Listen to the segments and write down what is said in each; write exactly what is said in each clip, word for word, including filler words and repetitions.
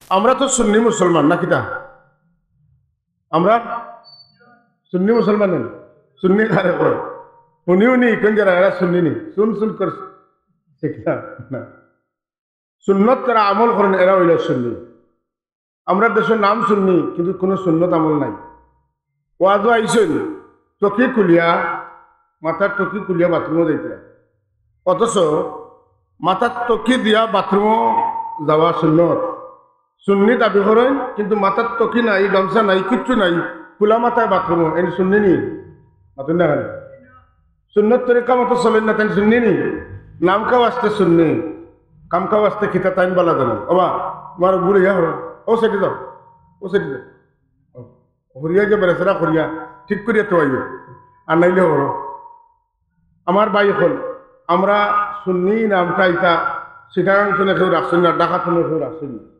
আমরা তো সুন্নি মুসলমান, না কিতা? আমরা সুন্নি মুসলমান নি? সুন্নি কারে কয়? হুনি হুনি ইখান যারা, এরা সুন্নি নি? সুন সুন কর, ঠিক না? না। সুন্নত যারা আমল করইন, এরা অইলা সুন্নি। আমরার দেশর নাম সুন্নি, কিন্তু কুনু সুন্নত আমল নাই। ওয়াজো আইছইন, টকি খুলিয়া, মাথার টকি খুলিয়া বাথরুমো যাইতরা। অথচ মাথার টকি দিয়া বাথরুমো যাওয়া সুন্নত। সুন্নি দাবি করইন, কিন্তু মাথার টকি নাই, গামছা নাই, কিচ্ছু নাই, খুলা মাথায় বাথরুমো, এন সুন্নি নি? মাতইন না কেনে? সুন্নত তরিকা মতো চলইন না, তাইন সুন্নি নি? নামকা ওয়াস্তে সুন্নি, কামকা ওয়াস্তে কিতা তাইন বালা জানইন। ওবা, তুমার ঘুরে ইয়া হরো, ও সাইডে যাও, ও সাইডে যাও। হরিয়া যে বেরেসেরা করিয়া, ঠিক করিয়া তো আইও, আর নাইলে হরো। আমার ভাই অকল, আমরা সুন্নি নামটা ইটা চিটাগাং থনে কেউ রাখছইন না, ঢাকা থনে কেউ রাখছইন না।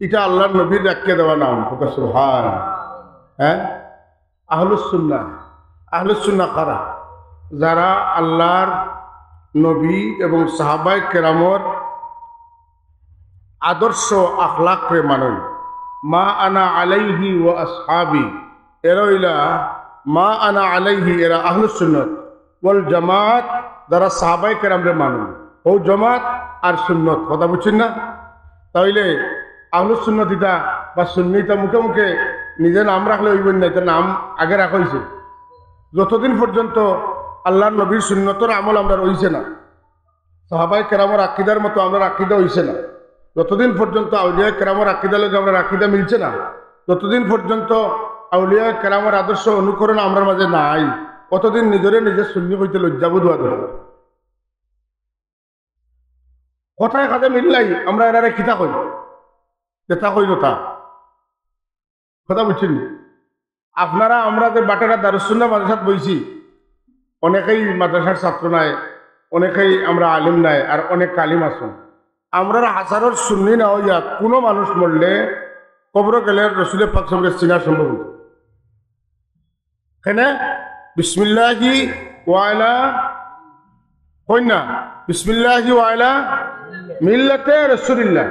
ইটা আল্লাহর নবীর রাখিয়া দেওয়া নাম, কউক্কা সুবহান। হ্যাঁ, আহলুস সুন্নাহ। আহলুস সুন্নাহ কারা? যারা আল্লাহর নবী এবং সাহাবায়ে কেরামর আদর্শ আখলাকরে মানইন। মা আনা আলাইহি ওয়া আসহাবি, এরা অইলা মা আনা আলাইহি, এরা আহলুস সুন্নত ওয়াল জামাত, যারা সাহাবায়ে কেরামরে মানইন। অউ জামাত আর সুন্নত, কথা বুঝছইন না? তাইলে আহলুস সুন্নত ইটা বা সুন্নি ইটা মুখে মুখে নিজে নাম রাখলে অইবো না, ইটা নাম আগে রাখা অইছে। যতদিন পর্যন্ত আল্লাহর নবীর সুন্নতর আমল আমরার অইছে না, সাহাবায়ে কেরামর আকিদার মতো আমরার আকিদা অইছে না, যতদিন পর্যন্ত আউলিয়া কেরামর আকিদার লগে আমরার আকিদা মিলছে না, যতদিন পর্যন্ত আউলিয়া কেরামর আদর্শ অনুকরণ আমরার মাঝে নাই, অতদিন নিজরে নিজে সুন্নি কইতে লজ্জাবোধ অওয়া দরকার। কথায় কথায় মিললাই আমরা এরারে কিতা কই, যেটা কই ওটা। কথা বুঝছইন নি? আপনারা আমরা যে বাটেরা দারুস সুন্নাহ মাদ্রাসাত বইছি, অনেকেই মাদ্রাসার ছাত্র নায়, অনেকেই আমরা আলিম নায়, আর অনেক আলিম আছইন। আমরার হাজারর সুন্নি না অইয়া কুনু মানুষ মরলে কবরো গেলে রসুলে পাক সাল্লাল্লাহু আলাইহি ওয়াসাল্লামরে চিনা সম্ভব অইতো। কেনে? বিসমিল্লাহি ওয়া আলা, কইন না, বিসমিল্লাহি ওয়া আলা মিল্লাতে রাসূলিল্লাহ,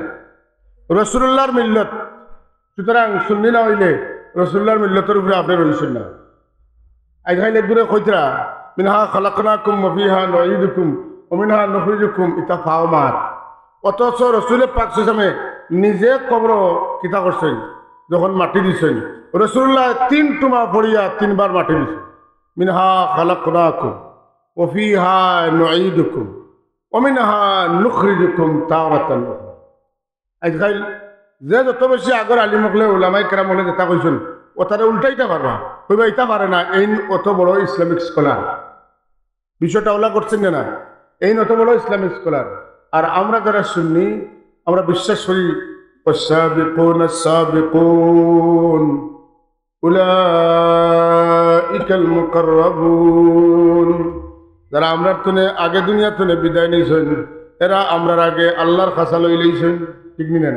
রাসূলুল্লাহর মিল্লত। সুতরাং সুন্নি না অইলে রাসূলুল্লাহর মিল্লতর উপরে আপনে রইছইন না। আইজকাইল একগুরে কইতরা, "মিনহা খালাকনাকুম ওয়া ফিহা নুঈদুকুম ওয়া মিনহা নুখরিজুকুম", ইতা ফাও মাত। অথচ রসুলে পাক সাল্লাল্লাহু আলাইহি ওয়াসাল্লামে নিজে কবরো কিতা করছইন, যখন মাটি দিছইন, রাসূলুল্লাহ তিন টুমা পড়িয়া তিনবার মাটি দিছইন। "মিনহা খালাকনাকুম ওয়া ফিহা নুঈদুকুম ওয়া মিনহা নুখরিজুকুম তারাতান উখরা।" আইজকাইল যে যত বেশি আগর আলিম অকলে, উলামায়ে কেরাম অকলে যেটা কইছইন, ওটারে উল্টাইতা পারবা, কইবা ইটা পারে না, এইন অত বড় ইসলামিক স্কলার। বিষয়টা ওলা করছইন না, এইন অত বড় ইসলামিক স্কলার। আর আমরা যারা সুন্নি, আমরা বিশ্বাস করি, "والسابقون السابقون أولئك المقربون।" যারা আমরার তনে আগে দুনিয়া তনে বিদায় নিছইন, এরা আমরার আগে আল্লাহর খাছা লইলাইছইন, ঠিক নি না?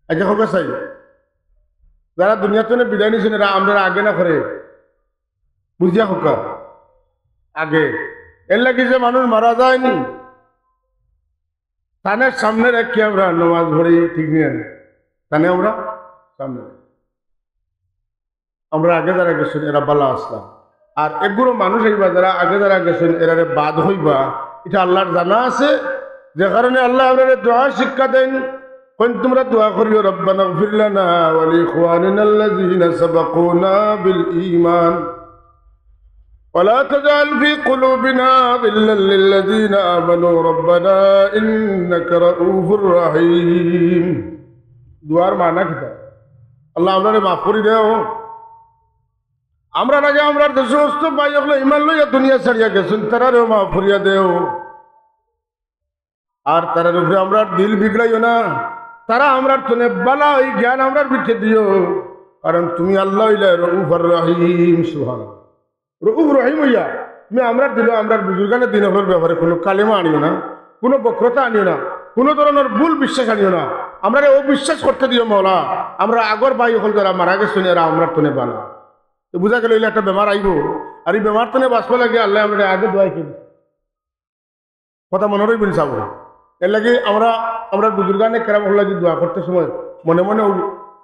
আচ্ছা, কউক্কা চাই, যারা দুনিয়া তনে বিদায় নিছইন, এরা আমরার আগে না পরে? বুঝিয়া কউক্কা, আগে। এর লাগি যে মানুষ মারা যায়নি, তানে সামনে রাখি আমরা নামাজ পড়ি, ঠিক নি? তানে আমরা সামনে রাখি। আমরা আগে যারা গেছইন, এরা বালা আছলা। আর এগুলো মানুষ অইবা, যারা আগে যারা গেছইন, এরারে বাদ কইবা, ইটা আল্লাহর জানা আছে। যে কারণে আল্লায় আমরারে দোয়া শিক্ষা দেইন, কইন, "তুমরা দোয়া করিও, ربنا اغفر لنا ولإخواننا الذين سبقونا بالإيمان ولا تجعل في قلوبنا غلا للذين آمنوا ربنا إنك رؤوف رحيم।" দোয়ার মানা কিতা? আল্লাহ, আমরারে মাফ করি দেও। আমরার আগে আমরার যে সমস্ত ভাই অকলে ইমান লইয়া দুনিয়া ছাড়িয়া গেছইন, তারারেও মাফ করিয়া দেও। আর তারার উপরে আমরার দিল বিগড়াইও না। তারা আমরার তনে বালা অই জ্ঞান আমরার ভিতরে দিও, কারণ তুমি আল্লাহ অইলা রউফ আর রহিম। সুবহানাল্লাহ। রউফ রহিম অইয়া তুমি আমরার দিলো, আমরার বুজুর্গানে দিন অকলর ব্যাপারে কুনু কালেমা আনিও না, কুনু বক্রতা আনিও না, কুনু ধরনর ভুল বিশ্বাস আনিও না। আমরারে অবিশ্বাস করতে দিও মওলা। আমরার আগর ভাই অকল যারা মারা গেছইন, এরা আমরার তনে বালা। তো বুঝা গেল, ইলা একটা বেমার আইবো, আর ই বেমার তনে বাঁচবার লাগি আল্লায় আমরারে আগে দোয়া করি। কথা মনো রইবো ইনশাআল্লাহ। এর লাগি আমরা, আমরার বুজুর্গানে কেরাম অকলর লাগি দোয়া করতে সময় মনে মনে,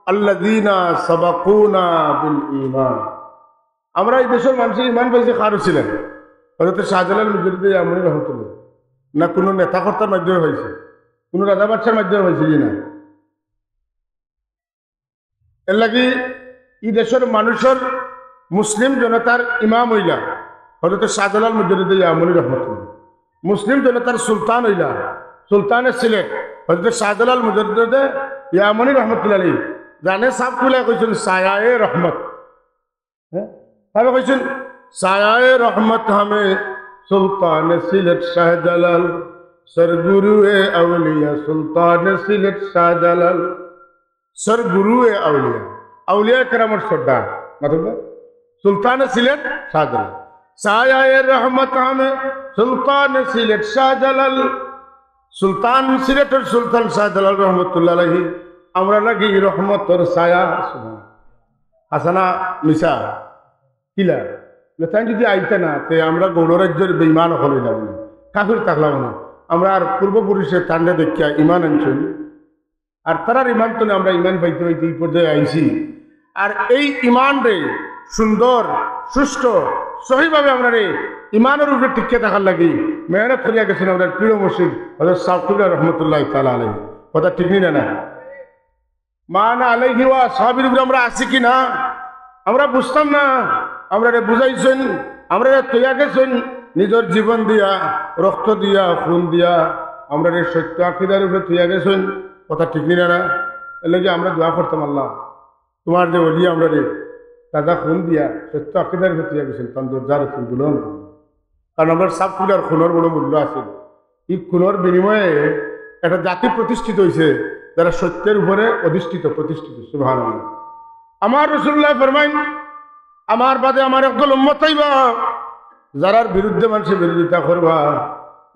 আল্লাযীনা সাবাকুনা বিল ঈমান। আমরা ই দেশর মানষে ঈমান পাইছি কার উছিলায়? হযরত শাহজালাল মুজাদ্দিদে ইয়ামনি রহমতুল্লাহ। না কুনু নেতা কর্তার মাধ্যমে পাইছি, কুনু রাজা বাদশার মাধ্যমে পাইছি কি না? এরলাগি ই দেশর মানুষর মুসলিম জনতার ইমাম অইলা হযরত শাহজালাল মুজাদ্দিদে ইয়ামনি রহমতুল্লাহ। মুসলিম জনতার সুলতান অইলা সুলতানে সিলেট হযরত শাহজালাল মুজাদ্দিদে ইয়ামনি রহমতুল্লাহ আলাইহি। জানে সাব কিবলায় কইছইন, "সায়ায়ে রহমত।" হ্যাঁ? সাবে কইছইন, "সায়ায়ে রহমত হামে সুলতানে সিলেট শাহজালাল, সরগুরুয়ে আউলিয়া সুলতানে সিলেট শাহজালাল।" সরগুরুয়ে আউলিয়া, আউলিয়া কেরামর সর্দার, মাতুব্বা, সুলতানে সিলেট শাহজালাল। "সায়ায়ে রহমত হামে সুলতানে সিলেট শাহজালাল।" সুলতান, সিলেটর সুলতান শাহজালাল রহমতুল্লাহ আলাইহি আমরার লাগি রহমতর ছায়া। সুবহান। হাসানা মিছা কিলা? বলে, "তাইন যুদি আইতা না, তে আমরা গৌড় রাজ্যর বেঈমান অকল অইলাম অনে, কাফির থাকলাম অনে। আমরার পূর্বপুরুষে তানরে দেখিয়া ঈমান আনছইন, আর তারার ঈমান তনে আমরা ঈমান পাইতে পাইতে ই পর্যায়ে আইছি। আর এই ঈমানরে সুন্দর, সুষ্ঠু, সহিভাবে আমরারে ঈমানর উপরে টিকিয়া থাকার লাগি মেহনত করিয়া গেছইন আমরার পীর মুর্শিদ হযরত সাব কিবলা রহমতুল্লাহ তাআলা আলাইহি।" কথা ঠিক নি না? না, মা আনা আলাইহি ওয়া আসহাবির উপরে আমরা আছি কি না, আমরা বুঝতাম না। আমরারে বুঝাইছইন, আমরারে থইয়া গেছইন, নিজর জীবন দিয়া, রক্ত দিয়া, খুন দিয়া, আমরারে সত্য আকিদার উপরে থইয়া গেছইন। কথা ঠিক নি না? না, এরলাগি আমরা দোয়া করতাম, "আল্লাহ, তুমার যে ওলি আমরারে তাজা খুন দিয়া সত্য আকিদার উপরে থইয়া গেছইন, তান দরজারে তুমি বুলন্দ করো।" কারণ আমরার সাব কিবলার খুনর বড় মূল্য আছে। ই খুনর বিনিময়ে একটা জাতি প্রতিষ্ঠিত অইছে, যারা সত্যের উপরে অধিষ্ঠিত, প্রতিষ্ঠিত। সুবহানাল্লাহ। আমার রাসূলুল্লাহ ফরমাইন, "আমার বাদে আমার একদল উম্মত আইবা, যারার বিরুদ্ধে মানষে বিরোধিতা করবা,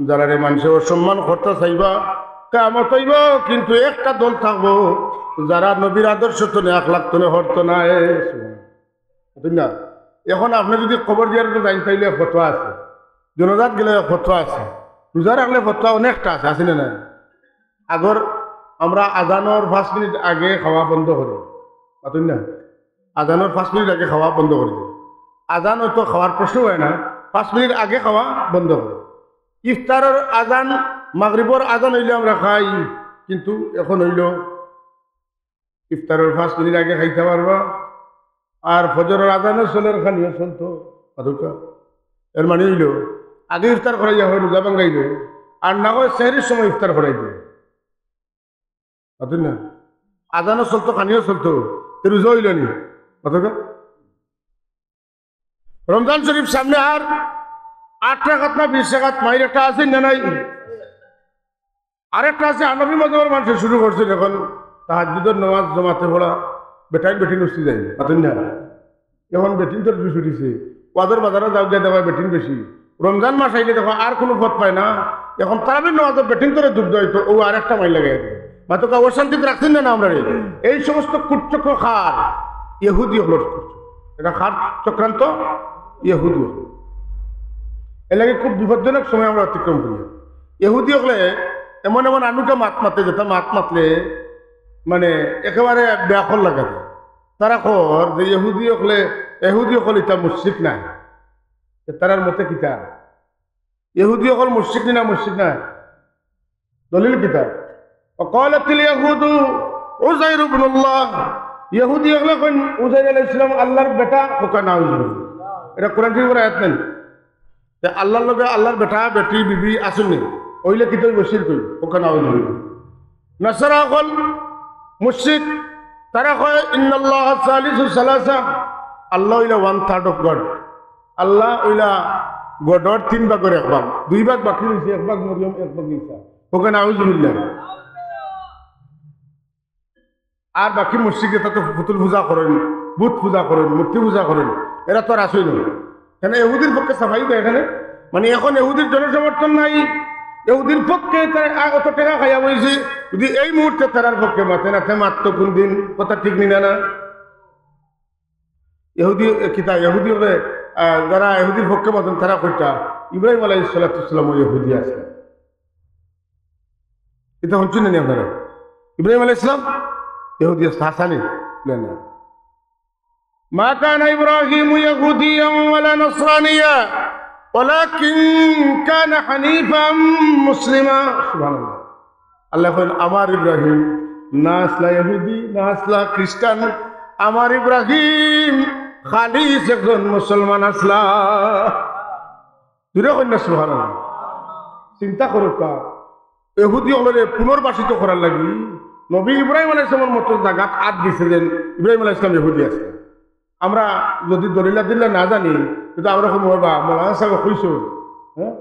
যারারে মানষে অসম্মান করতা চাইবা, কিয়ামত অইবো, কিন্তু একটা দল থাকবো, যারা নবীর আদর্শ তনে, আখলাক তনে হটতো নায়।" বুঝছইন না? এখন আপনে যুদি কবর জিয়ারতো যাইন, তাইলে ফতোয়া আছে, জানাজাত গেলে ফতোয়া আছে, রোজা রাখলে ফতোয়া অনেকটা আছে, আছে না নাই? আগর আমরা আজানর পাঁচ মিনিট আগে খাওয়া বন্ধ করি, মাতুন না? আজানর পাঁচ মিনিট আগে খাওয়া বন্ধ করি দেই। আজান অইতো খাওয়ার প্রশ্ন অয় না, পাঁচ মিনিট আগে খাওয়া বন্ধ করি। ইফতারর আজান, মাগরিবর আজান অইলে আমরা খাই, কিন্তু এখন অইলো ইফতারর পাঁচ মিনিট আগে খাইতা পারবা, আর ফজরর আজানও চলের, খানিও চলতো, অতটা। এর মানে অইলো, আগে ইফতার করাইয়া অয় রোজা ভাঙ্গাই দেও, আর না অয় সেহরির সময় ইফতার করাই দেও। মাতুন না? আজানও চলতো, খানিও চলতো, তে রোজা অইলো নি? অতটা। রমজান শরীফ সামনে, আর আট রাকাত না বিশ রাকাত মাইর একটা আছে না নাই? আরেকটা আছে, হানাফি মাযহাবর মানষে শুরু করছইন এখন তাহাজ্জুদর নামাজ জমাতে পড়া, বেটাইন বেটিন উঠি যায়, মাতুন না? এখন বেটিন তো বেশি উঠিছে, ওয়াজর বাজারো যাও গিয়া দেখো বেটিন বেশি। রমজান মাস আইলে দেখো আর কুনু পথ পায় না, এখন তারাবির নামাজো বেটিন তোরে যোগ দেওয়া অইতো, অউ আরেকটা মাইর লাগাই দিবো। মাতুক্কা, অশান্তিত রাখছইন না, না আমরারে? এই সমস্ত কুচক্র কার? ইহুদি অকলর কুচক্র। ইটা কার চক্রান্ত? ইহুদি অকল। এর লাগি খুব বিপজ্জনক সময় আমরা অতিক্রম করি। ইহুদি অকলে এমন এমন আনুকা মাত মাতে, যেটা মাত মাতলে মানে একেবারে বেআক্কল লাগা যায়। তারা কর যে ইহুদি অকলে, ইহুদি অকল ইতা মুশরিক নায়। তে তারার মতে কিতা? ইহুদি অকল মুশরিক নি না মুশরিক নায়? দলিল কিতা? وقالت اليهود عزير ابن الله। ইহুদি অকলে কইন উজাইর আলাইহিস সালাম আল্লাহর বেটা, কউক্কা নাউজুবিল্লাহ। ইটা কোরআন শরীফর আয়াত নায়নি? তে আল্লাহর লগে আল্লাহর বেটা, বেটি, বিবি আছইন নি? অইলে কিতা অইবো? শিরক অইবো। কউক্কা নাউজুবিল্লাহ। নাসারা অকল মুশরিক, তারা কয়, "ইন্নাল্লাহা সালিসু সালাসা", আল্লাহ অইলা one third of God। আল্লাহ অইলা গডর তিন ভাগর এক ভাগ, দুই ভাগ বাকি রইছে, এক ভাগ মরিয়ম, এক ভাগ ঈসা। কউক্কা নাউজুবিল্লাহ। আর বাকি মুশরিক যেতা তো পুতুল পূজা করইন, বুত পূজা করইন, মূর্তি পূজা করইন, এরা তো আর আছইন না। কেনে ইহুদির পক্ষে সাফাই দেয় এখানে, মানে এখন ইহুদির জনসমর্থন নাই, ইহুদির পক্ষে তারা আ-, অত টেকা খাইয়া বইছে, যুদি এই মুহূর্তে তারার পক্ষে মাতে না, তে মাততো কুনদিন? কথা ঠিক নি না, না? ইহুদি, এ, কিতা, ইহুদি অকলে, আহ, যারা ইহুদির পক্ষে মাতইন, তারা কইতা, ইব্রাহিম আলাইহিস সালাতু ওয়াস সালামও ইহুদি আছলা। ইতা হুনছইন নি আপনারা? ইব্রাহিম আলাইহিস সালাম, ইহুদি আছে, হাসানি, না, না। ما كان إبراهيم يهوديا ولا نصرانيا ولكن كان حنيفا مسلما। সুবহানাল্লাহ। আল্লায় কইন, আমার ইব্রাহিম না আছলা ইহুদি, না আছলা খ্রিস্টান, আমার ইব্রাহিম খালিস একজন মুসলমান আছলা। জুরে কইন না সুবহানাল্লাহ। চিন্তা করউক্কা, ইহুদি অকলরে পুনর্বাসিত করার লাগি নবী ইব্রাহিম আলাইহিস সালামর মতো জাগাত আত দিছে যেন ইব্রাহিম আলাইহিস সালাম ইহুদি আছলা। আমরা যুদি দলিল আদিল্লা না জানি, কিন্তু আমরা কইমু, "বাবা, মৌলানা সাহেব কইছইন, হ্যাঁ,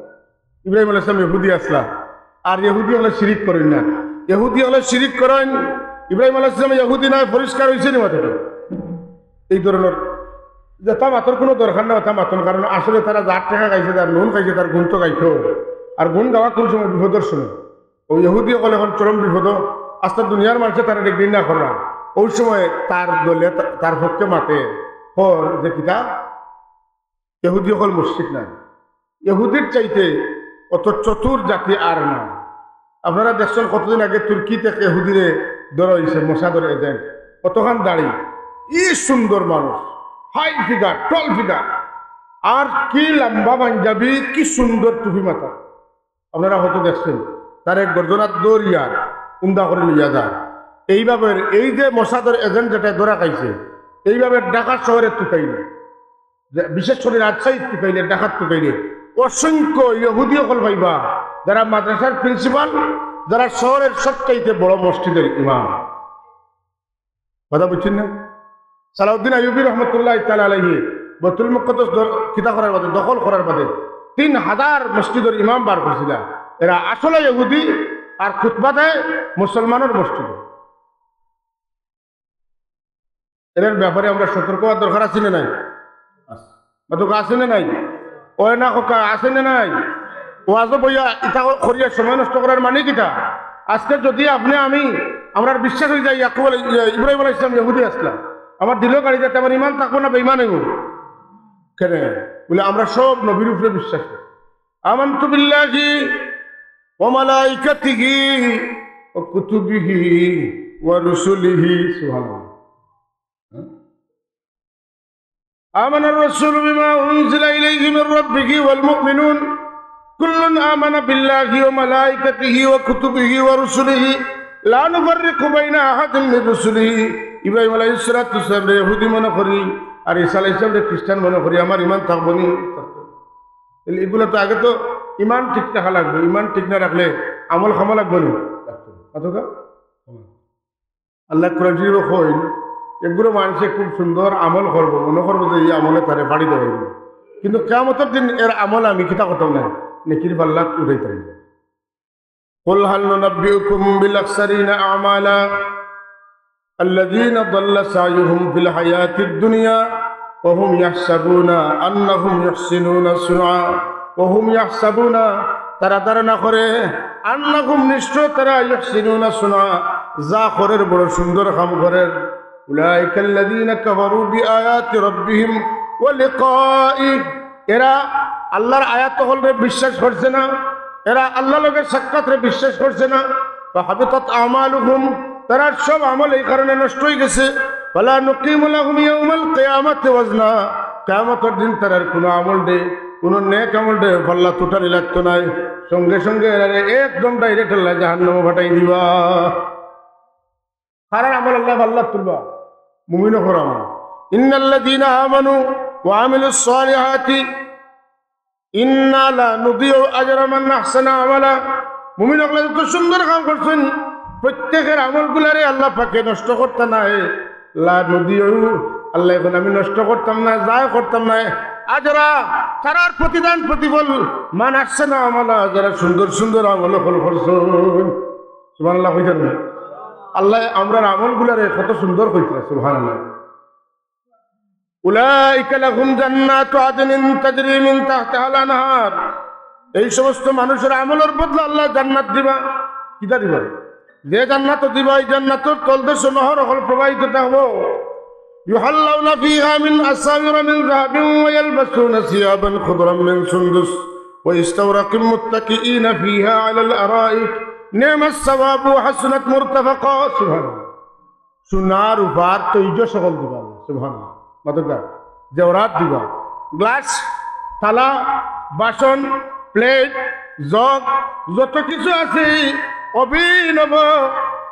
ইব্রাহিম আলাইহিস সালাম ইহুদি আছলা।" আর ইহুদি অকলে শিরিক করইন না, ইহুদি অকলে শিরিক করইন। ইব্রাহিম আলাইহিস সালাম ইহুদি নায়, পরিষ্কার অইছে নি মাতটা? এই ধরনর যেতা মাতর কুনু দরকার নাই, অতা মাতইন, কারণ আসলে তারা যার টেকা খাইছে, যার নুন খাইছে, তার গুণ তো গাইতো। আর গুণ গাওয়া কুন সময়? বিপদর সময়। অউ ইহুদি অকল অখন চরম বিপদ, আস্তা দুনিয়ার মানষে তারারে ঘৃণা কররা। অউ সময় তার দলে তা-, তার পক্ষে মাতে, কর যে কিতা, ইহুদি অকল মুশরিক নায়। ইহুদির চাইতে অত চতুর জাতি আর নাই। আপনারা দেখছইন, কতদিন আগে তুর্কিত এক ইহুদিরে ধরা অইছে, মোসাদর এজেন্ট, কতখান দাড়ি, ই সুন্দর মানুষ, high figure, tall figure, আর কি লম্বা পাঞ্জাবি, কি সুন্দর টুপি মাথা। আপনারা হয়তো দেখছইন, তারে গর্দনাত ধরিয়া উন্দা করি লইয়া যায়। এইভাবে এই যে মোসাদর এজেন্ট যেটা ধরা খাইছে, এইভাবে ঢাকা শহরে তুকাইলে, যে বিশেষ করি রাজশাহী তুকাইলে, ঢাকাত তুকাইলে, অসংখ্য ইহুদি অকল পাইবা, যারা মাদ্রাসার প্রিন্সিপাল, যারা শহরের সবচাইতে বড় মসজিদের ইমাম। কথা বুঝছইন না? সালাউদ্দিন আইয়ুবী রহমতুল্লাহ তাআলা আলাইহি বাইতুল মুকাদ্দাস দর-, কিতা করার বাদে, দখল করার বাদে তিন হাজার মসজিদর ইমাম বার করছিলা। এরা আসলে ইহুদি, আর খুতবা দেয় মুসলমানর মসজিদো। এরার ব্যাপারে আমরা সতর্ক অওয়ার দরকার আছে না নাই? মাতউক্কা, আছে না নাই? অয় না কউক্কা, আছে না নাই? ওয়াজো বইয়া ইতা করিয়া সময় নষ্ট করার মানে কিতা? আজকে যুদি আপনে আমি, আমরার বিশ্বাস অইযায় ইয়াকুব আলাই-, ইয়া, ইব্রাহিম আলাইহিস সালাম ইহুদি আছলা, আমার দিলো গালি যাতে আমার ইমান থাকবো না বেইমান অইবো? কেনে? বলে আমরা সব নবীর উপরে বিশ্বাস করি। আমানতু বিল্লাহি ওয়া মালাইকাতিহি ওয়া কুতুবিহি ওয়া রুসুলিহি। সুবহানাল্লাহ। آمن الرسول بما أنزل إليه من ربه والمؤمنون كل آمن بالله وملائكته وكتبه ورسله لا نفرق بين أحد من رسله। ইব্রাহিম আলাইহিস সালাতু ওয়াস সালামরে ইহুদি মনে করি, আর ঈসা আলাইহিস সালামরে খ্রিস্টান মনে করি, আমার ইমান থাকবো নি? তাইলে ইগুলা তো আগে তো ইমান ঠিক রাখা লাগবো, ইমান ঠিক না রাখলে আমল খামা লাগবো নি? মাতউক্কা? আল্লায় কোরআন শরীফো কইন, এগুলো মানষে খুব সুন্দর আমল করবো, মনে করবো যে ই আমলে তারে ফাড়ি দেওয়া অইবো, কিন্তু কিয়ামতর দিন এর আমল আমি কিতা করতাম নায়, নেকির পাল্লাত উঠাইতাম নায়। قل هل ننبئكم بالأخسرين أعمالا الذين ضل سعيهم في الحياة الدنيا وهم يحسبون أنهم يحسنون صنعا وهم يحسبون, তারা ধারণা করে, أنهم, নিশ্চয় তারা, يحسنون صنعا, যা করের বড় সুন্দর কাম করের। أولئك الذين كفروا بآيات ربهم ولقائه, এরা আল্লাহর আয়াত অকলরে বিশ্বাস করছে না, এরা আল্লাহর লগে সাক্ষাৎরে বিশ্বাস করছে না। فحبطت أعمالهم, তারার সব আমল এই কারণে নষ্ট অইগেছে। فلا نقيم لهم يوم القيامة وزنا, কিয়ামতর দিন তারার কুনু আমলরে, কুনু নেক আমলরে পাল্লাত উঠানি লাগতো নায়, সঙ্গে সঙ্গে এরারে একদম direct আল্লায় জাহান্নামো ফাটাই দিবা। কারার আমল আল্লায় পাল্লাত তুলবা? মুমিন অকলর আমল। إن الذين آمنوا وعملوا الصالحات إنا لا نضيع أجر من أحسن عملا। মুমিন অকলে যত সুন্দর কাম করছইন, প্রত্যেকের আমলগুলারে আল্লাহ পাকে নষ্ট করতা নায়। لا نضيع, আল্লায় কইন আমি নষ্ট করতাম না, জায়া করতাম না। أجر, তারার প্রতিদান, প্রতিফল, من أحسن عملا, যারা সুন্দর সুন্দর আমল অকল করছইন। সুবহানাল্লাহ কইতা না? আল্লায় আমরার আমলগুলারে কত সুন্দর কইতরা, সুবহানাল্লাহ। أولئك لهم جنات عدن تجري من تحتها الأنهار। এই সমস্ত মানুষর আমলর বদলা আল্লায় জান্নাত দিবা। কিতা দিবা? যে জান্নাত দিবা, ই জান্নাতর তলদেশো নহর অকল প্রবাহিত থাকবো। يحلون فيها من أساور من ذهب ويلبسون ثيابا خضرا من سندس وإستبرق متكئين فيها على الأرائك نعم الثواب وحسنت مرتفقا। সুবহানাল্লাহ। সোনা রূপার তৈজস অকল দিবা। সুবহানাল্লাহ। মাতকা, জেওরাত দিবা, গ্লাস, থালা, বাসন, প্লেট, জগ, যত কিছু আছে অভিনব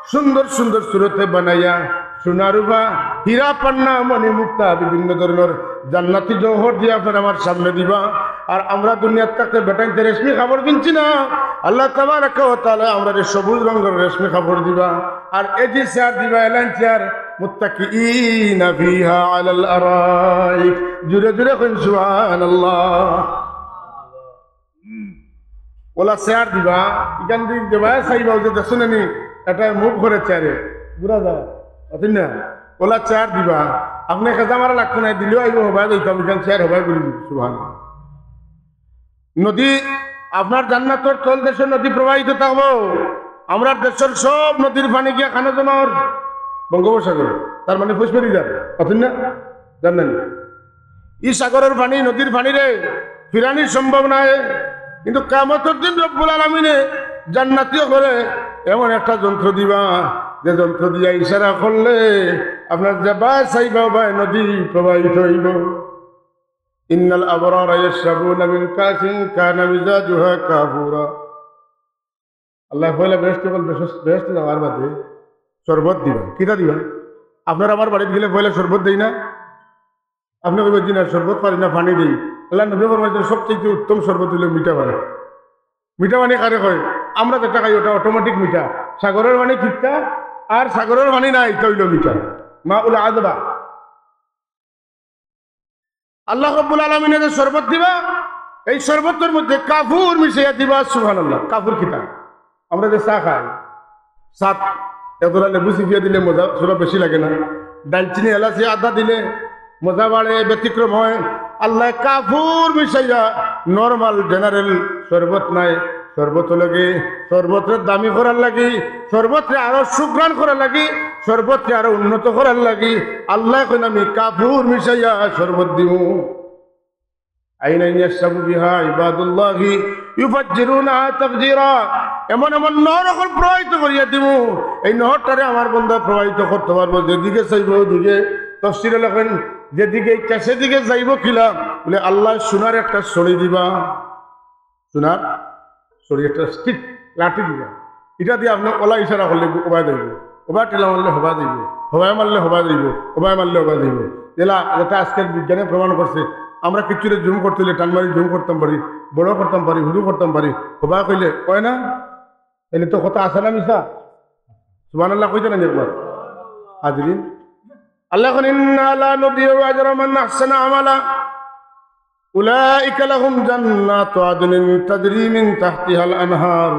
সুন্দর সুন্দর সুরতে বানাইয়া, সোনা রূপা, হীরা পান্না মণি মুক্তা বিভিন্ন ধরনের জান্নাতি জওহর দিয়া আপনার আমার সামনে দিবা। আর আমরা দুনিয়াত থাকতে বেটাইনতে রেশমি কাপড় পিনছি না, আল্লাহ তাবারাকা ওয়া তাআলা আমরারে সবুজ রঙের রেশমি কাপড় দিবা। আর এই যে চেয়ার দিবা, এলান চেয়ার, মুত্তাকিইনা ফিহা আলাল আরাইক। জুরে জুরে কইন সুবহানাল্লাহ। ওলা চেয়ার দিবা, ইখান দি যেবায় চাইবা, ওই যে দেখছো নি, এটা মুভ করে চেয়ারে, ঘুরা যায়, বুঝছেন না? ওলা চেয়ার দিবা, আপনে খেজা মারা লাগতো না, দিলেও আইবো, হবায় যাইতাম, ইখান চেয়ার হবায় ঘুরি দিব। সুবহানাল্লাহ। নদী, আপনার জান্নাতর তল দেশে নদী প্রবাহিত থাকবো। আমরার দেশর সব নদীর পানি গিয়া খানো জমার বঙ্গোপসাগর, তার মানে ফুসফেরি যার, বুঝছেন না? জানেন, ই সাগরর পানি, নদীর পানিরে ফিরানি সম্ভব নায়। কিন্তু কিয়ামতর দিন রব্বুল আলামিনে জান্নাতি অকলরে এমন একটা যন্ত্র দিবা, যে যন্ত্র দিয়া ইশারা করলে আপনার যেবায় চাইবা ওবায় নদী প্রবাহিত অইবো। ইন্নাল আবরারা ইয়াশরাবুনা মিন কাসিন কানা মিজাজুহা কাফুরা। আল্লায় পয়লা বেহেশত অকল, বেহেশত, বেহেশত যাওয়ার বাদে শরবত দিবা। কিতা দিবা? আপনার আমার বাড়িত গেলে পয়লা শরবত দেই না? আপনে কইবা, "জি না, শরবত পারি না, পানি দেই।" আল্লার নবীয়ে ফরমাইছইন, সবচাইতে উত্তম শরবত অইলো মিঠা পানি। মিঠা পানি কারে কয়? আমরা যেটা খাই ওটা অটোমেটিক মিঠা। সাগরর পানি তিতা, আর সাগরর পানি না, ইটা অইলো মিঠা। মাউল আযবা। আল্লাহ রাব্বুল আলামিনে যে শরবত দিবা, এই শরবতর মধ্যে কাফুর মিশাইয়া দিবা। সুবহানাল্লাহ। কাফুর কিতা? আমরা যে চা খাই, চাত এতটা লেবু চিপিয়া দিলে মজা থুড়া বেশি লাগে না? দারচিনি, এলাচি, আদা দিলে মজা বাড়ে, ব্যতিক্রম হয়। আল্লায় কাফুর মিশাইয়া নরমাল জেনারেল শরবত নায়, শরবত লাগে, শরবতরে দামি করার লাগি, শরবতরে আরো সুঘ্রাণ করার লাগি, শরবতরে আরো উন্নত করার লাগি আল্লায় কইন, "আমি কাফুর মিশাইয়া শরবত দিমু।" আইনান ইয়াশরাবু বিহা ইবাদুল্লাহি ইউফাজ্জিরুনাহা তাফজিরা। এমন এমন নহর অকল প্রবাহিত করিয়া দিমু, এই নহরটারে আমার বন্দা প্রবাহিত করতে পারবো, যেদিকে চাইবো ওদিকে। তফসিরে লেখইন, যেদিকে ইচ্ছা সেদিকে যাইবো কিলা? বলে, আল্লায় সোনার একটা ছড়ি দিবা, সোনার ছড়ি, একটা স্টিক, লাঠি দিবা। ইটা দিয়া আপনে ওলা ইশারা করলে ওবায় যাইবো, ওবায় ঠেলা মারলে হবায় যাইবো, হবায় মারলে হবায় যাইবো, হবায় মারলে হবায় যাইবো। যেলা যেটা আজকের বিজ্ঞানে প্রমাণ করছে, আমরা কিচ্ছুরে জুম করতে অইলে টান মারি জুম করতাম পারি, বড় করতাম পারি, হুরু করতাম পারি, হবায় কইলে অয় না? তাইলে তো কথা আছে না মিছা? সুবহানাল্লাহ কইতা না একবার? হাজিরিন, আল্লায় কইন, "ইন্না লা নুদিউ আজরা মান আহসানা আমালা।" উলাইকা লাহুম জান্নাতু আদনিন তাজরি মিন তাহতিহাল আনহার,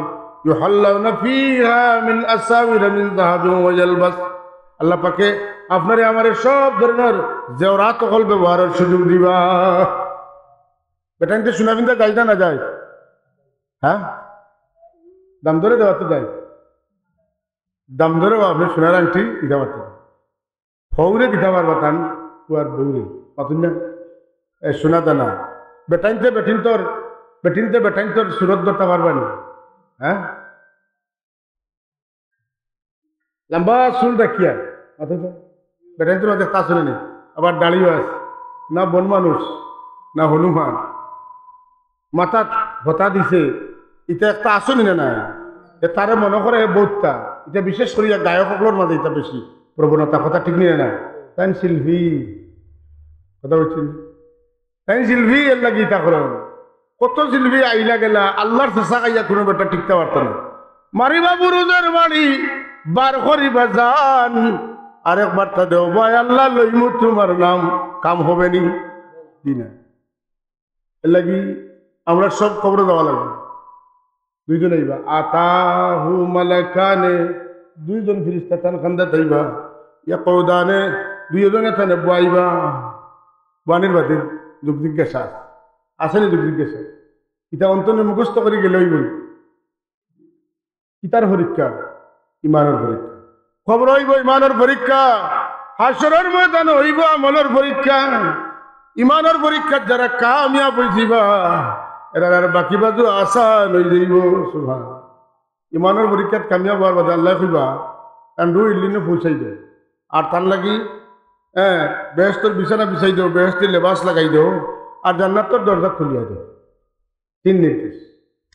ইউহাল্লাউনা ফিহা মিন আসাউইরা মিন যাহাবিন ওয়া ইয়ালবাস। আল্লাহ পাকে আপনারে আমারে সব ধরনের জেওরাত অকল ব্যবহারের সুযোগ দিবা। বেটাইনতে সোনা পিন্দা যাইজ না, না যাইজ? হ্যাঁ, দাম দরে দেওয়া তো যাইজ। দাম দরে আপনে সোনার আংটি দিতা পারতা, হউরে দিতা পারবা তান, পুয়ার বউরে, পাতুন না? এ সোনা দানা, বেটাইনতে বেটিন্তর, বেটিনতে বেটাইন্তর সুরত ধরতা পারবা নি? হ্যাঁ, লম্বা চুল দেখিয়া, মাথা তো, বেটাইন্তর মাঝে তা শুনে নি, আবার দাড়িও আছে, না বন মানুষ, না হনুমান, মাথাত হতা দিছে, ইটা একটা আসল না নাই? এ তারে মনে করে হে বউততা। ইটা বিশেষ করিয়া গায়ক অকলর মাঝে ইটা বেশি প্রবণতা, কথা ঠিক নি না? তাইন শিল্পী, কথা বুঝছইন? তাইন শিল্পী, এর লাগি ইতা করইন। কত শিল্পী আইলা গেলা, আল্লার চেঁচা খাইয়া কুনু বেটা টিকতা পারতা না। মারিবা বুরুজের বাড়ি, বার করিবা জান, আরেকবার তা দেও ভাই আল্লাহ, লইমু তুমার নাম, কাম হবে নি? জি না। এর লাগি আমরা সব কবরো যাওয়া লাগবো। দুইজন আইবা, আতাহু মালাকানে, দুইজন ফিরিস্তা তান কান্দাত আইবা। ইয়াকুদানে, দুইজনে তানে বওয়াইবা। বওয়ানির বাদে যোগ জিজ্ঞাসা আছে। আছে নি যোগ জিজ্ঞাসা? ইটা অন্তরে মুখস্থ করি গেলে অইবো নি? কিতার পরীক্ষা? ইমানর পরীক্ষা। কবর অইবো ইমানর পরীক্ষা, হাশরর ময়দান অইবো আমলর পরীক্ষা। ইমানর পরীক্ষাত যারা কামিয়াব অইযিবা, এরার আর বাকি বাজু আসান অইযাইবো। সুবহান। ইমানর পরীক্ষাত কামিয়াব অওয়ার বাদে আল্লায় কইবা, "আন্ডু ইল্লিনো পৌঁছাই দে।" আর তার লাগি, হ্যাঁ, বেহেশতর বিছানা বিছাই দেও, বেহেশতি লেবাস লাগাই দেও, আর জান্নাতর দরজা খুলিয়া দেও। তিন নির্দেশ।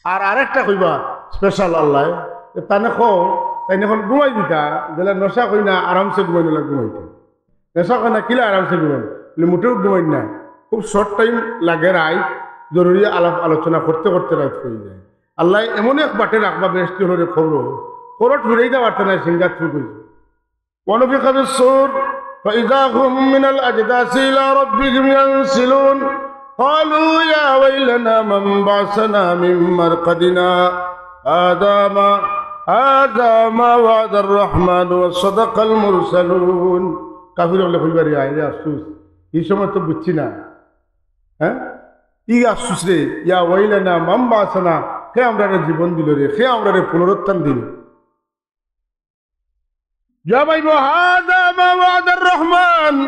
আর আরেকটা কইবা স্পেশাল আল্লায়, যে তানে কও, তাইন অখন ঘুমাই দিতা, যেলা নশা কই না, আরামসে ঘুমাই দিলা ঘুমাইতা। নশা কই না, কিলা আরামসে ঘুমাই? বলে, মোটেও ঘুমাই না, খুব শর্ট টাইম লাগে রাইত, জরুরি আলাপ আলোচনা করতে করতে রাইত অই যায়। আল্লায় এমন এক বাটে রাখবা বেহেশতি অকলরে কবরো, কবরো ফিরাইতা পারতা নায়, সিঙ্গাত ফুক অইছে। ونفخ في الصور فإذا هم من الأجداث إلى ربهم ينسلون. قالوا يا ويلنا من بعثنا من مرقدنا. هذا ما، هذا ما وعد الرحمن وصدق المرسلون. কাফির অকলে কইবা রে, আয় রে আফসোস, ই সময় তো বুঝছি না, হ্যাঁ, ই আফসোস রে, ইয়া ওয়াইলানা মান বাআসানা, কে আমরারে জীবন দিল রে, কে আমরারে পুনরুত্থান দিল। জবাব অইবো, হাযা মা ওয়াদার রহমান,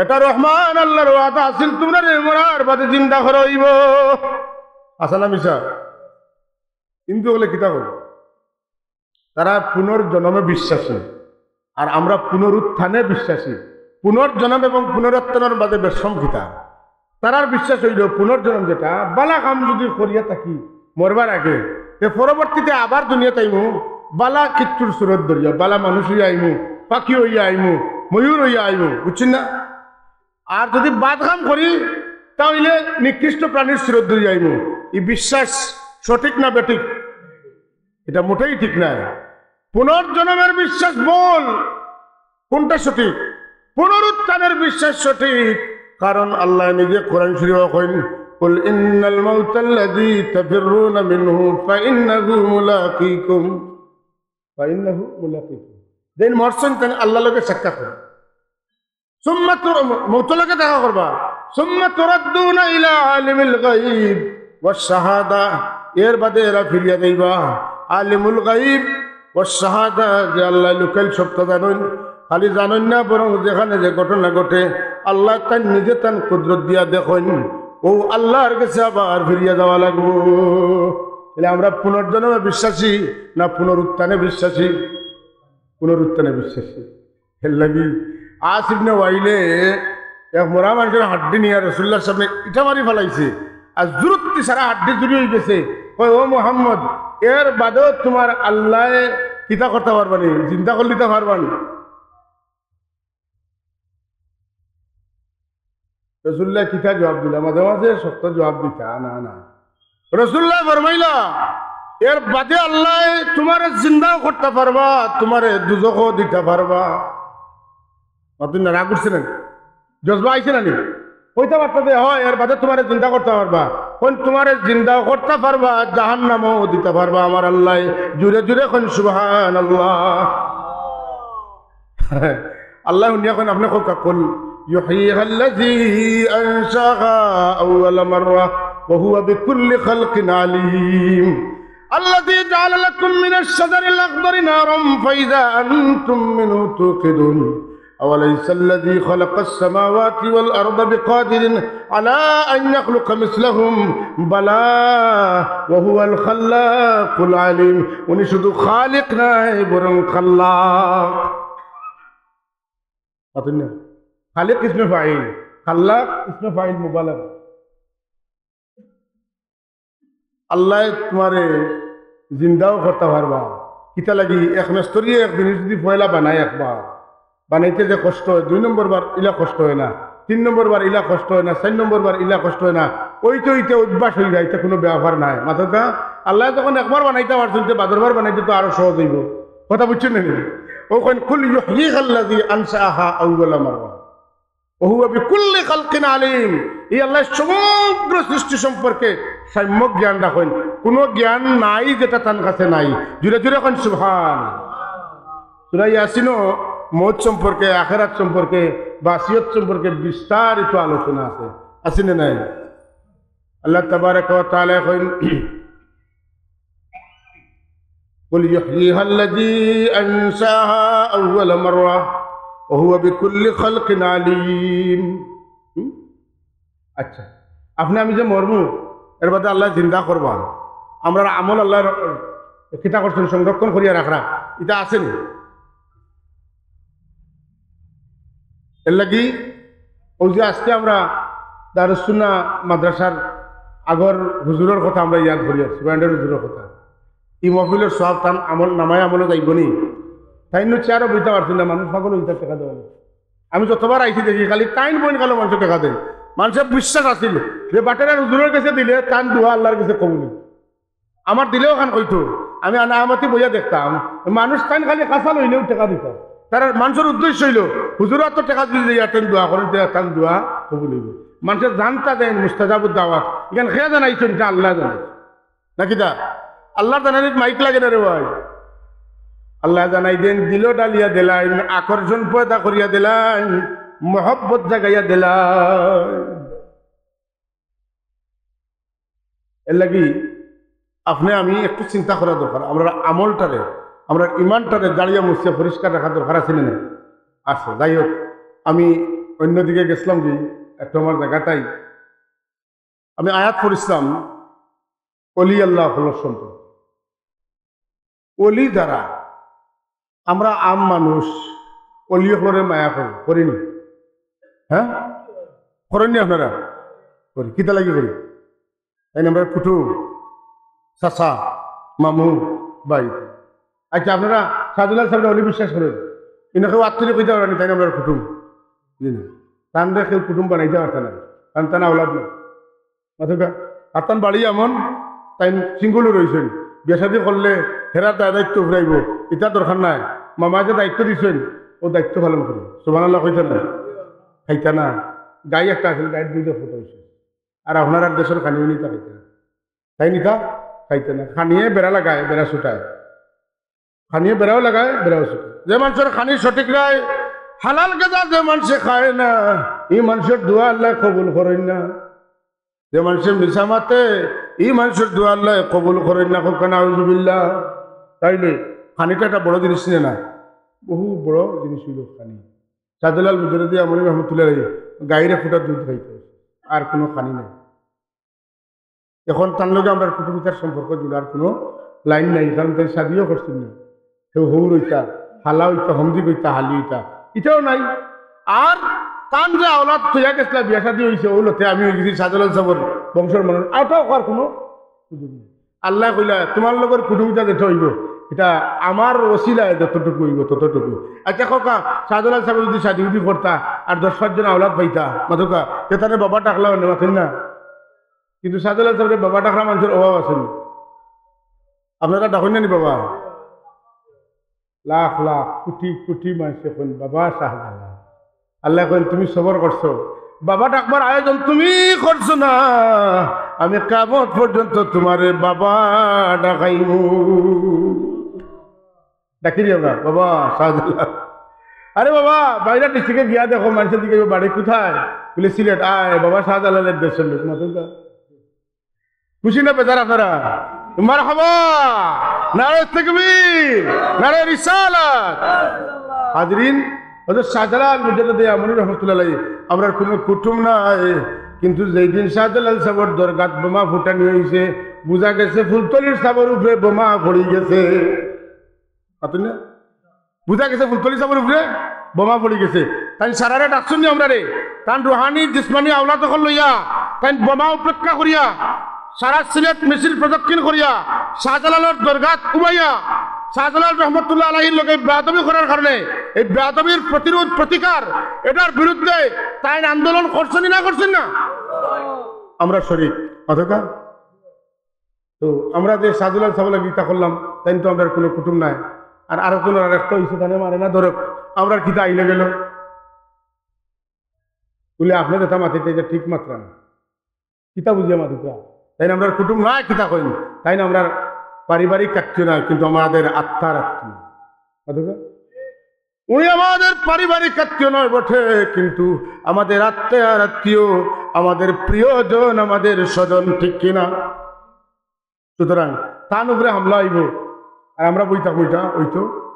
এটা রহমান আল্লাহর ওয়াদা আছিল, তুমরারে মরার বাদে জিন্দা করা অইবো। হাছা না মিছা? হিন্দু অকলে কিতা কয়? তারা পুনর্জন্মে বিশ্বাসী, আর আমরা পুনরুত্থানে বিশ্বাসী। পুনর্জন্ম এবং পুনরুত্থানের বাদে বেশকম কিতা? তারার বিশ্বাস অইলো পুনর্জন্ম যেটা, বালা কাম যুদি করিয়া থাকি মরবার আগে, তে পরবর্তীতে আবার দুনিয়াত আইমু, বালা কিচ্ছুর সুরত ধরিয়া, বালা মানুষ অইয়া আইমু, পাখি অইয়া আইমু, ময়ূর অইয়া আইমু, বুঝছইন না? আর যুদি বাদ কাম করি, তা অইলে নিকৃষ্ট প্রাণীর সুরত ধরিয়া আইমু। ই বিশ্বাস সঠিক না বেঠিক? এটা মোটেই ঠিক নায়। পুনর্জন্মের বিশ্বাস ভুল। কোনটা সঠিক? পুনরুত্থানের বিশ্বাস সঠিক। কারণ আল্লায় নিজে কোরআন শরীফো কইন, "কুল ইন্নাল মাউতাল্লাযী তাফিররুনা মিনহু ফাইন্নাহু মুলাকীকুম, ফাইন্নাহু মুলাকীকুম।" যেইন মরছইন, তাইন আল্লাহর লগে সাক্ষাৎ করবা। সুম্মা তুর-, মউতর লগে দেখা করবা। সুম্মা তুরাদ্দুনা ইলা আলিমিল গায়ব ওয়াশ শাহাদা, এর বাদে এরা ফিরিয়া যাইবা আলিমুল গায়ব ওয়াশ শাহাদা, যে আল্লায় লুকাইল সবটা জানইন। খালি জানইন না, বরং যেখানে যে ঘটনা ঘটে, আল্লায় তান নিজে তান কুদরত দিয়া দেখইন। অউ আল্লাহর গেছে আবার ফিরিয়া যাওয়া লাগবো। তাইলে আমরা পুনর্জন্মে বিশ্বাসী না পুনরুত্থানে বিশ্বাসী? পুনরুত্থানে বিশ্বাসী। এর লাগি আস ইবনে ওয়াইলে এক মরা মানষর হাড্ডি নিয়া রাসুলুল্লাহর সামনে ইটা মারি ফালাইছে, আর জুরুত্তি সারা হাড্ডি জুড়ি অইগেছে। কয়, "ও মুহাম্মদ, এর বাদেও তুমার আল্লায় কিতা করতা পারবা নি? জিন্দা করিলিতা পারবা নি?" রাসুলুল্লায় কিতা জুয়াব দিলা? মাঝে মাঝে শক্ত জুয়াব দিতা, না, না। রাসুলুল্লায় ফরমাইলা, এর বাদে আল্লায় তুমারে জিন্দাও করতা পারবা, তুমারে দুজখো দিতা পারবা। মাতুন না, রাগ উঠছে না নি? জজবা আইছে না নি? কইতা পারতা যে, "হয়, এর বাদে তুমারে জিন্দা করতা পারবা।" কইন, "তুমারে জিন্দাও করতা পারবা, জাহান্নামও দিতা পারবা আমার আল্লায়।" জুরে জুরে কইন, "সুবহানাল্লাহ।" আল্লায় হুনিয়া কইন, আপনে কউক্কা, "কুল ইউহয়িহাল্লাযী আনশাআহা আউওয়ালা মাররাহ ওয়া হুয়া বিকুল্লি খালকিন আলীম। আল্লাযী জাআলা লাকুম মিনাশ শাজারিল আখদারি নারান ফাইযা আনতুম মিনহু তুকিদুন। আওয়ালাইসাল্লাযী খালাকাস সামাওয়াতি ওয়াল আরদা বিকাদিরিন আলা আন ইয়াখলুকা মিসলাহুম। বালা ওয়া হুয়াল খাল্লাকুল আলীম।" উনি শুধু খালিক নায়, বরং খাল্লাক। মাতুন না? খালিক ইসমে ফাইল, খাল্লাক ইসমে ফাইল মুবালাগা। আল্লায় তুমারে জিন্দাও করতা পারবা। কিতা লাগি? এক মেস্তরিয়ে এক জিনিস যুদি পয়লা বানায় একবার, বানাইতে যে কষ্ট অয়, দুই নম্বর বার ইলা কষ্ট অয় না, তিন নম্বর বার ইলা কষ্ট অয় না, চাইর নম্বর বার ইলা কষ্ট অয় না, অইতে অইতে অভ্যাস অইযায়, ইতা কুনু ব্যাপার নায়। মাতউক্কা, আল্লায় যখন একবার বানাইতা পারছইন, তে বাদর বার বানাইতে তো আরো সহজ অইবো। কথা বুঝছইন নি? অউ কইন, "কুল ইউহয়িহাল্লাযী আনশাআহা আউওয়ালা মাররা ওয়া হুয়া বিকুল্লি খালকিন আলীম।" ই আল্লায় সমগ্র সৃষ্টি সম্পর্কে সম্যক জ্ঞান রাখইন, কুনু জ্ঞান নাই যেটা তান কাছে নাই। জুরে জুরে কইন, "সুবহান।" সূরা ইয়াসিনো মউত সম্পর্কে, আখেরাত সম্পর্কে, বাসিয়ত সম্পর্কে বিস্তারিত আলোচনা আছে, আছে না নাই? আল্লাহ তাবারাকা ওয়া তাআলা কইন, "কুল ইউহয়িহাল্লাযী আনশাআহা আউওয়ালা মাররা ওয়া হুয়া বিকুল্লি খালকিন আলীম।" হুম? আচ্ছা, আপনে আমি যে মরমু, এর বাদে আল্লায় জিন্দা করবা, আমরার আমল আল্লায় র-, কিতা করছইন, সংরক্ষণ করিয়া রাখরা, ইতা আছে নি? এর লাগি অউ যে আজকে আমরা দারুস সুন্নাহ মাদ্রাসার আগর হুজুরর কথা আমরা ইয়াদ করি আছি, ব্যান্ডের হুজুরর কথা। ই মহফিলর সওয়াব তান আমল নামায় আমলো যাইবো নি? তাইন নু চেয়ারো বইতা পারছইন না, মানুষ পাগল অইতা টেকা দেওয়া। আমি যতবার আইছি দেখি খালি তাইন বইন খালো মানষে টেকা দেইন। মানষর বিশ্বাস আছিল যে বাটেরার হুজুরর গেছে দিলে তান দোয়া আল্লার গেছে কবুল অইবো। আমার দিলেও খান কইতো, আমি আনামতি বইয়া দেখতাম, মানুষ তাইন খালি কাছা লইলেও টেকা দিতা। তারা মানষর উদ্দেশ্য অইলো, হুজুরর আতো টেকা যদি দিয়া তাইন দোয়া করইন, তে তান দোয়া কবুল অইবো। মানষে জানতা দেইন মুস্তাজাবুদ দাওয়াত, ইখান কে জানাইছইন? ইটা আল্লায় জানাইছইন। না কিতা? আল্লার জানানিত মাইক লাগে না রে ভাই। আল্লায় জানাই দেইন, দিলো ডালিয়া দিলাইন, আকর্ষণ পয়দা করিয়া দিলাইন, মহব্বত জাগাইয়া দিলাইন। এর লাগি আপনে আমি একটু চিন্তা করা দরকার, আমরার আমলটারে, আমরার ইমানটারে জারিয়া মুছিয়া পরিষ্কার রাখা দরকার আছে না নাই? আছে। যাই হোক, আমি অন্যদিকে গেছিলাম যে একটু আমার জাগাত আই, আমি আয়াত পড়ছিলাম অলি আল্লাহ অকলর সম্পর্কে। অলি যারা, আমরা আম মানুষ, অলি অকলরে মায়া করি, করি নি? হ্যাঁ, করইন নি আপনারা? করি। কিতা লাগি করি? তাইন আমরার কুটুম, চাচা, মামু, ভাই। আচ্ছা, আপনারা শাহজালাল সাবরে অলি বিশ্বাস করইন? ইনো কেউ আত তুলি কইতা পারবা নি তাইন আমরার কুটুম? জি না। তানরে কেউ কুটুম বানাইতা পারতা না, কারণ তান আওলাদ নাই। মাতউক্কা, আর তান বাড়ি এমন, তাইন single রইছইন, বিয়া শাদি করলে হেরার দায় দায়িত্ব ফুরাইবো, ইতা দরকার নাই। মামায় যে দায়িত্ব দিছইন, অউ দায়িত্ব পালন করইন। সুবহানাল্লাহ কইতা না? খাইতা না। গাই একটা আছিল, গাইর দুইটা ফুটা অইছে। আর আপনারার দেশর খানি উনি তা খাইতা না। তাইন ইতা খাইতা না। খানিয়ে বেড়া লাগায়, বেড়া ছুটায়। খানিয়ে বেড়াও লাগায়, বেড়াও ছুটায়। যে মানষর খানি সঠিক নাই, হালাল গাজা যে মানষে খায় না, ই মানষর দোয়া আল্লায় কবুল করইন না। যে মানষে মিছা মাতে, ই মানষর দোয়া আল্লায় কবুল করইন না। কউক্কা নাউজুবিল্লাহ। তাইলে খানিটা একটা বড় জিনিস নি না? বহু বড় জিনিস অইলো খানি। শাহজালাল মুজাররদে ইয়ামনি রহমতুল্লাহ আলাইহি গাইর এক ফুটা দুধ খাইতা, আর কুনু খানি নাই। এখন তান লগে আমরার কুটুমিতার সম্পর্ক জুড়ার কুনু লাইন নাই, কারণ তাইন শাদিও করছইন না। কেউ হউর অইতা, হালা অইতা, হমদি অইতা, হালি অইতা, ইটাও নাই। আর তান যে আওলাদ থইয়া গেছলা, বিয়া শাদি অইছে, অউ লগে আমি অইগেছি শাহজালাল সাবর বংশর মানুষ, অটাও কওয়ার কুনু সুযোগ নাই। আল্লায় কইলা, তুমার লগর কুটুমিতা যেটা অইবো, ইটা আমার ওসিলায় যতটুকু অইবো, ততটুকু। আচ্ছা, কউক্কা, শাহজালাল সাবে যদি শাদি উদি করতা আর দশ পাঁচ জন আওলাদ পাইতা, মাতউক্কা, তে তারে বাবা ডাকলা অনে, মাতইন না? কিন্তু শাহজালাল সাবরে বাবা ডাকরা মানষর অভাব আছে নি? আপনারা ডাকইন না নি বাবা? লাখ লাখ, কুটি কুটি মানষে কইন, "বাবা শাহজালাল।" আল্লায় কইন, "তুমি সবর করছো, বাবা ডাকবার আয়োজন তুমি করছো না, আমি কিয়ামত পর্যন্ত তুমারে বাবা ডাকাইমু।" ডাকি দিও না, "বাবা শাহজালাল।" আরে বাবা, বাইরে district-এ গিয়া দেখো, মানষে জিগাইবো, "বাড়ি কোথায়?" বলে, "সিলেট।" "আয়, বাবা শাহজালালর দেশর লোক।" মাতউক্কা। খুশি না বেজার আপনারা? মারহাবা, নারায়ে তাকবীর, নারায়ে রিসালাত। হাজিরিন, হযরত শাহজালাল মুজাররদে ইয়ামনি রহমতুল্লাহ আলাইহি, আমরার কুনু কুটুম নাই, কিন্তু যেই দিন শাহজালাল সাবর দরগাত বোমা ফুটানি অইছে, বুঝা গেছে ফুলতলির সাবর উপরে বোমা পড়ি গেছে। মাতইন না? বুঝা গেছে ফুলতলি সাবর উপরে বোমা পড়ি গেছে। তাইন সারারে ডাকছইন নি আমরারে? তান রুহানি, জিসমানি আওলাদ অকল লইয়া, তাইন বোমা উপেক্ষা করিয়া, সারা সিলেট মিছিল প্রদক্ষিণ করিয়া, শাহজালালর দরগাত উবাইয়া, শাহজালাল রহমতুল্লাহ আলাইহির লগে বেয়াদবি করার কারণে, এই বেয়াদবির প্রতিরোধ, প্রতিকার, এটার বিরুদ্ধে তাইন আন্দোলন করছইন নি না করছইন না? আমরা শরিক। অথবা তো আমরা যে শাহজালাল সাবর লাগি ইতা করলাম, তাইন তো আমরার কুনু কুটুম নাই। আর আরো কুনু আরেকটা অইছে, তানে মারে না ধরক, আমরার কিতা আইলে গেল? বলে, "আপনে যেটা মাতিতা, ইটা ঠিক মাতরা না।" কিতা বুঝিয়া মাতিতা? তাইন আমরার কুটুম নায়, কিতা কইন? তাইন আমরার পারিবারিক আত্মীয় নায়, কিন্তু আমাদের আত্মার আত্মীয়। মাতউক্কা? উনি আমাদের পারিবারিক আত্মীয় নয় বটে, কিন্তু আমাদের আত্মার আত্মীয়, আমাদের প্রিয়জন, আমাদের স্বজন, ঠিক কিনা? সুতরাং তান উপরে হামলা অইবো, আর আমরা বই থাকমু, ইটা অইতো